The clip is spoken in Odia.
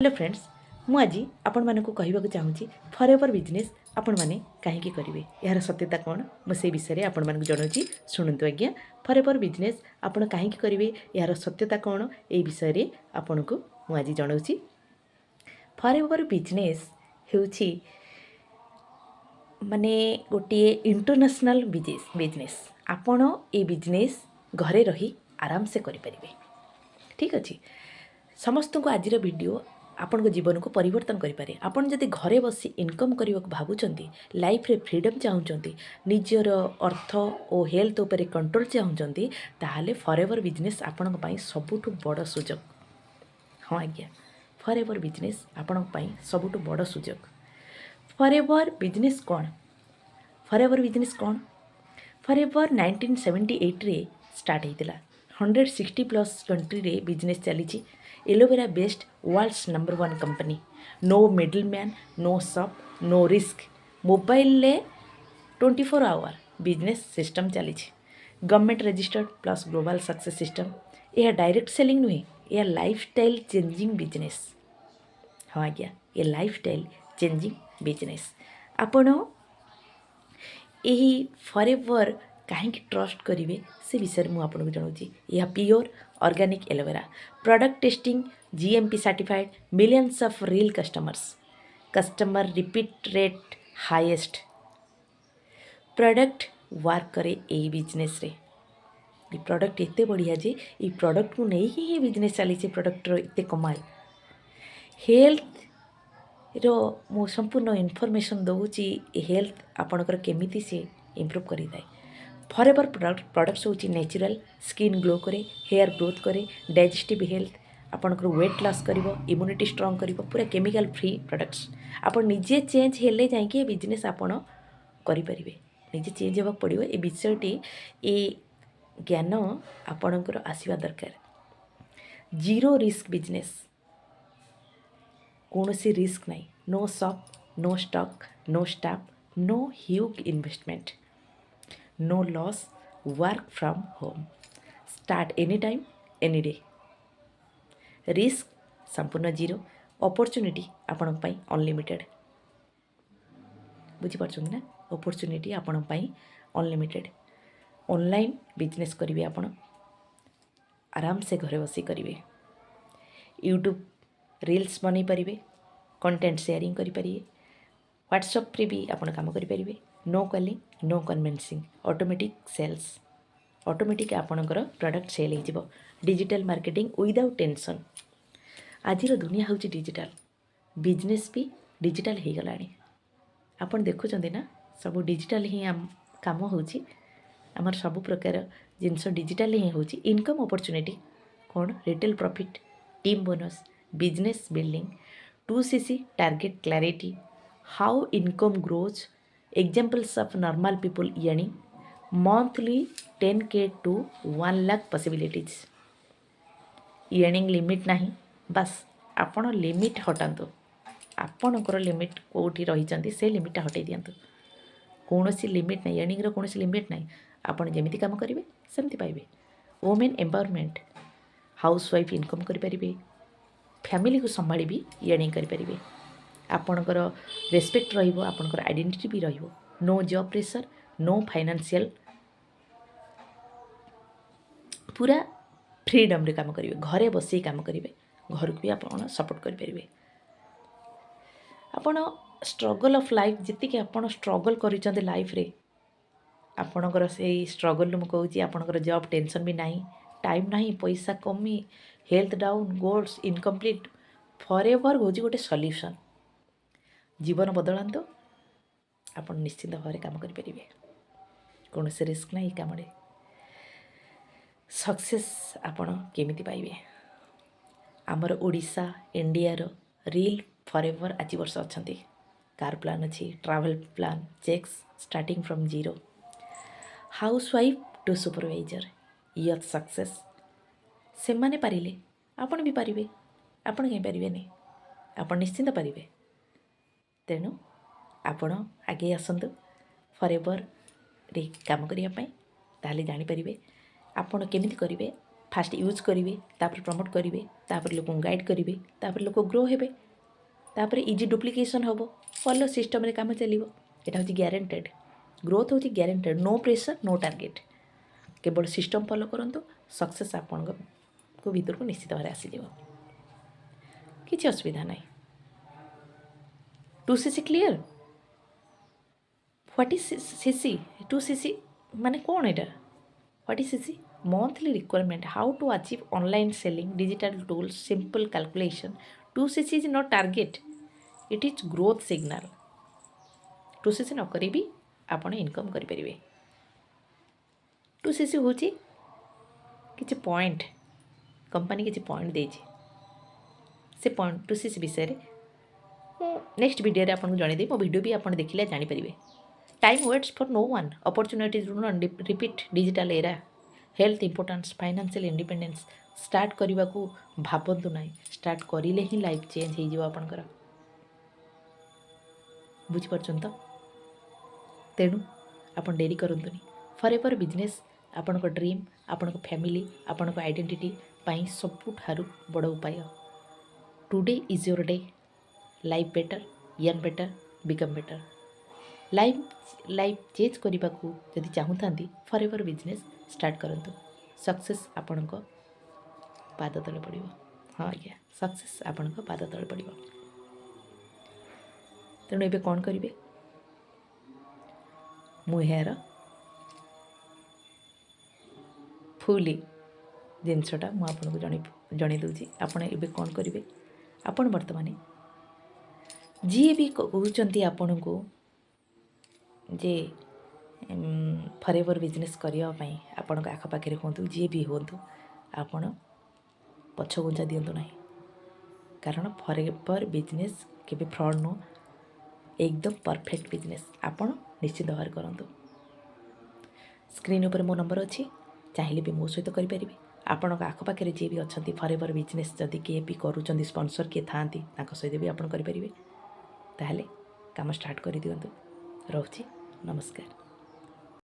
ହ୍ୟାଲୋ ଫ୍ରେଣ୍ଡସ୍, ମୁଁ ଆଜି ଆପଣମାନଙ୍କୁ କହିବାକୁ ଚାହୁଁଛି, ଫରେଭର୍ ବିଜନେସ୍ ଆପଣମାନେ କାହିଁକି କରିବେ, ଏହାର ସତ୍ୟତା କ'ଣ, ମୁଁ ସେଇ ବିଷୟରେ ଆପଣମାନଙ୍କୁ ଜଣାଉଛି। ଶୁଣନ୍ତୁ ଆଜ୍ଞା, ଫରେଭର୍ ବିଜନେସ୍ ଆପଣ କାହିଁକି କରିବେ, ଏହାର ସତ୍ୟତା କ'ଣ, ଏଇ ବିଷୟରେ ଆପଣଙ୍କୁ ମୁଁ ଆଜି ଜଣାଉଛି। ଫରେଭର୍ ବିଜନେସ୍ ହେଉଛି ମାନେ ଗୋଟିଏ ଇଣ୍ଟରନ୍ୟାସନାଲ୍ ବିଜନେସ୍। ଆପଣ ଏଇ ବିଜନେସ୍ ଘରେ ରହି ଆରାମସେ କରିପାରିବେ। ଠିକ୍ ଅଛି, ସମସ୍ତଙ୍କୁ ଆଜିର ଭିଡ଼ିଓ ଆପଣଙ୍କ ଜୀବନକୁ ପରିବର୍ତ୍ତନ କରିପାରେ। ଆପଣ ଯଦି ଘରେ ବସି ଇନକମ୍ କରିବାକୁ ଭାବୁଛନ୍ତି, ଲାଇଫ୍ରେ ଫ୍ରିଡ଼ମ୍ ଚାହୁଁଛନ୍ତି, ନିଜର ଅର୍ଥ ଓ ହେଲ୍ଥ ଉପରେ କଣ୍ଟ୍ରୋଲ୍ ଚାହୁଁଛନ୍ତି, ତାହେଲେ ଫରେଭର୍ ବିଜନେସ୍ ଆପଣଙ୍କ ପାଇଁ ସବୁଠୁ ବଡ଼ ସୁଯୋଗ। ହଁ ଆଜ୍ଞା, ଫରେଭର୍ ବିଜନେସ୍ ଆପଣଙ୍କ ପାଇଁ ସବୁଠୁ ବଡ଼ ସୁଯୋଗ। ଫରେଭର୍ ବିଜନେସ୍ କ'ଣ? ଫରେଭର୍ ବିଜନେସ୍ କ'ଣ? ଫରେଭର୍ 1978ରେ ଷ୍ଟାର୍ଟ ହେଇଥିଲା। 160+ କଣ୍ଟ୍ରିରେ ବିଜନେସ୍ ଚାଲିଛି। Aloe vera based world's number one company. No middle man, no shop, no risk. ମୋବାଇଲରେ 24 hour business system ଚାଲିଛି। Government registered plus global success system. ଏହା ଡାଇରେକ୍ଟ ସେଲିଂ ନୁହେଁ, ଏହା ଲାଇଫଷ୍ଟାଇଲ୍ ଚେଞ୍ଜିଂ ବିଜନେସ୍। ହଁ ଆଜ୍ଞା, ଏ ଲାଇଫଷ୍ଟାଇଲ୍ ଚେଞ୍ଜିଂ ବିଜନେସ୍। ଆପଣ ଏହି ଫରେଭର୍ କାହିଁକି ଟ୍ରଷ୍ଟ କରିବେ, ସେ ବିଷୟରେ ମୁଁ ଆପଣଙ୍କୁ ଜଣାଉଛି। ଏହା pure organic aloe vera product, testing, GMP certified, millions of real customers, customer repeat rate highest. Product work କରେ ଏଇ ବିଜନେସ୍ରେ। ଏଇ ପ୍ରଡ଼କ୍ଟ ଏତେ ବଢ଼ିଆ ଯେ ଏଇ ପ୍ରଡ଼କ୍ଟକୁ ନେଇକି ହିଁ ବିଜନେସ୍ ଚାଲିଛି। ପ୍ରଡ଼କ୍ଟର ଏତେ କମାଲ। ହେଲ୍ଥର ମୁଁ ସମ୍ପୂର୍ଣ୍ଣ ଇନଫର୍ମେସନ୍ ଦେଉଛି, ହେଲ୍ଥ ଆପଣଙ୍କର କେମିତି ସେ ଇମ୍ପ୍ରୁଭ୍ କରିଥାଏ। ଫରେଭର୍ ପ୍ରଡ଼କ୍ଟସ୍ ହେଉଛି ନ୍ୟାଚୁରାଲ୍, ସ୍କିନ୍ ଗ୍ଲୋ କରେ, ହେୟାର ଗ୍ରୋଥ୍ କରେ, ଡାଇଜେଷ୍ଟିଭ୍ ହେଲ୍ଥ, ଆପଣଙ୍କର ୱେଟ୍ ଲସ୍ କରିବ, ଇମ୍ୟୁନିଟି ଷ୍ଟ୍ରଙ୍ଗ କରିବ। ପୁରା କେମିକାଲ୍ ଫ୍ରି ପ୍ରଡ଼କ୍ଟସ୍। ଆପଣ ନିଜେ ଚେଞ୍ଜ ହେଲେ ଯାଇକି ଏ ବିଜନେସ୍ ଆପଣ କରିପାରିବେ। ନିଜେ ଚେଞ୍ଜ ହେବାକୁ ପଡ଼ିବ। ଏ ବିଷୟଟି, ଏ ଜ୍ଞାନ ଆପଣଙ୍କର ଆସିବା ଦରକାର। ଜିରୋ ରିସ୍କ ବିଜନେସ୍, କୌଣସି ରିସ୍କ ନାହିଁ। No shop, no stock, no staff, no huge investment, no loss, work from home, start any time, any day. Risk ସମ୍ପୂର୍ଣ୍ଣ ଜିରୋ, ଅପରଚ୍ୟୁନିଟି ଆପଣଙ୍କ ପାଇଁ ଅନଲିମିଟେଡ଼୍। ବୁଝିପାରୁଛନ୍ତି ନା? ଅପରଚ୍ୟୁନିଟି ଆପଣଙ୍କ ପାଇଁ ଅନଲିମିଟେଡ଼୍। ଅନଲାଇନ୍ ବିଜନେସ୍ କରିବେ ଆପଣ, ଆରାମସେ ଘରେ ବସି କରିବେ। ୟୁଟ୍ୟୁବ୍ ରିଲ୍ସ ବନେଇ ପାରିବେ, କଣ୍ଟେଣ୍ଟ ସେୟାରିଂ କରିପାରିବେ, ହ୍ୱାଟ୍ସଆପ୍ରେ ବି ଆପଣ କାମ କରିପାରିବେ। No calling, no convincing, automatic sales. Automatic ଆପଣଙ୍କର ପ୍ରଡ଼କ୍ଟ ସେଲ୍ ହେଇଯିବ। Digital marketing without tension. ଆଜିର ଦୁନିଆ ହେଉଛି ଡିଜିଟାଲ୍, ବିଜନେସ୍ ବି ଡିଜିଟାଲ୍ ହେଇଗଲାଣି। ଆପଣ ଦେଖୁଛନ୍ତି ନା, ସବୁ ଡିଜିଟାଲ୍ ହିଁ କାମ ହେଉଛି। ଆମର ସବୁ ପ୍ରକାର ଜିନିଷ ଡିଜିଟାଲ୍ ହିଁ ହେଉଛି। ଇନକମ୍ ଅପରଚ୍ୟୁନିଟି କ'ଣ? Retail profit, team bonus, business building, 2CC target clarity, how income grows, examples of normal people earning monthly 10K to 1 lakh possibilities. Earning limit ନାହିଁ। ବାସ୍, ଆପଣ ଲିମିଟ୍ ହଟାନ୍ତୁ। ଆପଣଙ୍କର ଲିମିଟ୍ କେଉଁଠି ରହିଛନ୍ତି, ସେ ଲିମିଟ୍ଟା ହଟେଇ ଦିଅନ୍ତୁ। କୌଣସି ଲିମିଟ୍ ନାହିଁ, ୟର୍ନିଂର କୌଣସି ଲିମିଟ୍ ନାହିଁ। ଆପଣ ଯେମିତି କାମ କରିବେ, ସେମିତି ପାଇବେ। Women empowerment, house wife income କରିପାରିବେ, ଫ୍ୟାମିଲିକୁ ସମ୍ଭାଳି ବି ୟର୍ନିଂ କରିପାରିବେ। ଆପଣଙ୍କର ରେସପେକ୍ଟ ରହିବ, ଆପଣଙ୍କର ଆଇଡେଣ୍ଟିଟି ବି ରହିବ। No job pressure, no financial, ପୁରା ଫ୍ରିଡ଼ମ୍ରେ କାମ କରିବେ। ଘରେ ବସି କାମ କରିବେ, ଘରକୁ ବି ଆପଣ ସପୋର୍ଟ କରିପାରିବେ। ଆପଣ ଷ୍ଟ୍ରଗଲ୍ ଅଫ୍ ଲାଇଫ୍, ଯେତିକି ଆପଣ ଷ୍ଟ୍ରଗଲ୍ କରିଛନ୍ତି ଲାଇଫ୍ରେ, ଆପଣଙ୍କର ସେଇ ଷ୍ଟ୍ରଗଲ୍ରୁ ମୁଁ କହୁଛି, ଆପଣଙ୍କର ଜବ୍ ଟେନସନ୍ ବି ନାହିଁ, ଟାଇମ୍ ନାହିଁ, ପଇସା କମି, health down, goals incomplete, forever ହେଉଛି ଗୋଟେ ସଲ୍ୟୁସନ୍। ଜୀବନ ବଦଳାନ୍ତୁ। ଆପଣ ନିଶ୍ଚିନ୍ତ ଭାବରେ କାମ କରିପାରିବେ। କୌଣସି ରିସ୍କ ନାହିଁ ଏ କାମରେ। ସକ୍ସେସ୍ ଆପଣ କେମିତି ପାଇବେ? ଆମର ଓଡ଼ିଶା, ଇଣ୍ଡିଆର ରିଲ୍ ଫରେଭର୍ ଆଚିଭର୍ସ ଅଛନ୍ତି। କାର୍ ପ୍ଲାନ୍ ଅଛି, travel plan, checks, starting from zero, house wife to supervisor, youth success. ସେମାନେ ପାରିଲେ ଆପଣ ବି ପାରିବେ। ଆପଣ କାହିଁ ପାରିବେନି? ଆପଣ ନିଶ୍ଚିନ୍ତ ପାରିବେ। ତେଣୁ ଆପଣ ଆଗେଇ ଆସନ୍ତୁ ଫରେଭର୍ରେ କାମ କରିବା ପାଇଁ, ତାହେଲେ ଜାଣିପାରିବେ ଆପଣ କେମିତି କରିବେ। ଫାଷ୍ଟ ୟୁଜ୍ କରିବେ, ତାପରେ ପ୍ରମୋଟ୍ କରିବେ, ତାପରେ ଲୋକଙ୍କୁ ଗାଇଡ଼ କରିବେ, ତାପରେ ଲୋକ ଗ୍ରୋ ହେବେ, ତାପରେ ଇଜି ଡୁପ୍ଲିକେସନ୍ ହେବ, ଭଲ ସିଷ୍ଟମ୍ରେ କାମ ଚାଲିବ। ଏଇଟା ହେଉଛି ଗ୍ୟାରେଣ୍ଟେଡ଼ ଗ୍ରୋଥ୍, ହେଉଛି ଗ୍ୟାରେଣ୍ଟେଡ଼। No pressure, no target. କେବଳ ସିଷ୍ଟମ୍ ଫଲୋ କରନ୍ତୁ, ସକ୍ସେସ୍ ଆପଣଙ୍କ ଭିତରକୁ ନିଶ୍ଚିତ ଭାବରେ ଆସିଯିବ, କିଛି ଅସୁବିଧା ନାହିଁ। 2 CC clear? What is CC? 2 CC ମାନେ କ'ଣ ଏଇଟା? What is CC? Monthly requirement. How to achieve online selling, digital tools, simple calculation. 2 CC is not target, it is growth signal. 2 CC ନ କରି ବି ଆପଣ ଇନକମ୍ କରିପାରିବେ। 2 CC ହେଉଛି କିଛି ପଏଣ୍ଟ, କମ୍ପାନୀ କିଛି ପଏଣ୍ଟ ଦେଇଛି। ସେ ପଏଣ୍ଟ 2 CC ବିଷୟରେ ମୁଁ ନେକ୍ସଟ ଭିଡ଼ିଓରେ ଆପଣଙ୍କୁ ଜଣେଇଦେବି। ମୋ ଭିଡ଼ିଓ ବି ଆପଣ ଦେଖିଲେ ଜାଣିପାରିବେ। Time waits for no one. Opportunities do not repeat. Digital era, health importance, financial independence. Start କରିବାକୁ ଭାବନ୍ତୁ ନାହିଁ, ଷ୍ଟାର୍ଟ କରିଲେ ହିଁ ଲାଇଫ୍ ଚେଞ୍ଜ ହେଇଯିବ ଆପଣଙ୍କର। ବୁଝିପାରୁଛନ୍ତି ତ? ତେଣୁ ଆପଣ ଡେରି କରନ୍ତୁନି। ଫର୍ ଏଭର୍ ବିଜନେସ୍ ଆପଣଙ୍କ ଡ୍ରିମ୍, ଆପଣଙ୍କ ଫ୍ୟାମିଲି, ଆପଣଙ୍କ ଆଇଡେଣ୍ଟିଟି ପାଇଁ ସବୁଠାରୁ ବଡ଼ ଉପାୟ। Today is your day. Life better, earn better, become better. Life change କରିବାକୁ ଯଦି ଚାହୁଁଥାନ୍ତି, ଫର୍ ଏଭର୍ ବିଜନେସ୍ ଷ୍ଟାର୍ଟ କରନ୍ତୁ। ସକ୍ସେସ୍ ଆପଣଙ୍କ ପାଦ ତଳେ ପଡ଼ିବ। ହଁ ଆଜ୍ଞା, ସକ୍ସେସ୍ ଆପଣଙ୍କ ପାଦ ତଳେ ପଡ଼ିବ। ତେଣୁ ଏବେ କ'ଣ କରିବେ? ମୁଁ ଏହାର ଫୁଲି ଜିନିଷଟା ମୁଁ ଆପଣଙ୍କୁ ଜଣେଇ ଦେଉଛି। ଆପଣ ଏବେ କ'ଣ କରିବେ? ଆପଣ ବର୍ତ୍ତମାନ ଯିଏ ବି କହୁଛନ୍ତି ଆପଣଙ୍କୁ ଯେ ଫରେଭର୍ ବିଜନେସ୍ କରିବା ପାଇଁ, ଆପଣଙ୍କ ଆଖପାଖରେ ହୁଅନ୍ତୁ, ଯିଏ ବି ହୁଅନ୍ତୁ, ଆପଣ ପଛଘୁଞ୍ଚା ଦିଅନ୍ତୁ ନାହିଁ। କାରଣ ଫରେଭର୍ ବିଜନେସ୍ କେବେ ଫ୍ରଡ଼୍ ନୁହଁ, ଏକଦମ ପରଫେକ୍ଟ ବିଜନେସ୍। ଆପଣ ନିଶ୍ଚିତ ଭାବରେ କରନ୍ତୁ। ସ୍କ୍ରିନ୍ ଉପରେ ମୋ ନମ୍ବର ଅଛି, ଚାହିଁଲେ ବି ମୋ ସହିତ କରିପାରିବେ। ଆପଣଙ୍କ ଆଖପାଖରେ ଯିଏ ବି ଅଛନ୍ତି, ଫରେଭର୍ ବିଜନେସ୍ ଯଦି କିଏ ବି କରୁଛନ୍ତି, ସ୍ପନ୍ସର୍ କିଏ ଥାଆନ୍ତି, ତାଙ୍କ ସହିତ ବି ଆପଣ କରିପାରିବେ। ତାହେଲେ କାମ ଷ୍ଟାର୍ଟ କରିଦିଅନ୍ତୁ। ରହୁଛି, ନମସ୍କାର।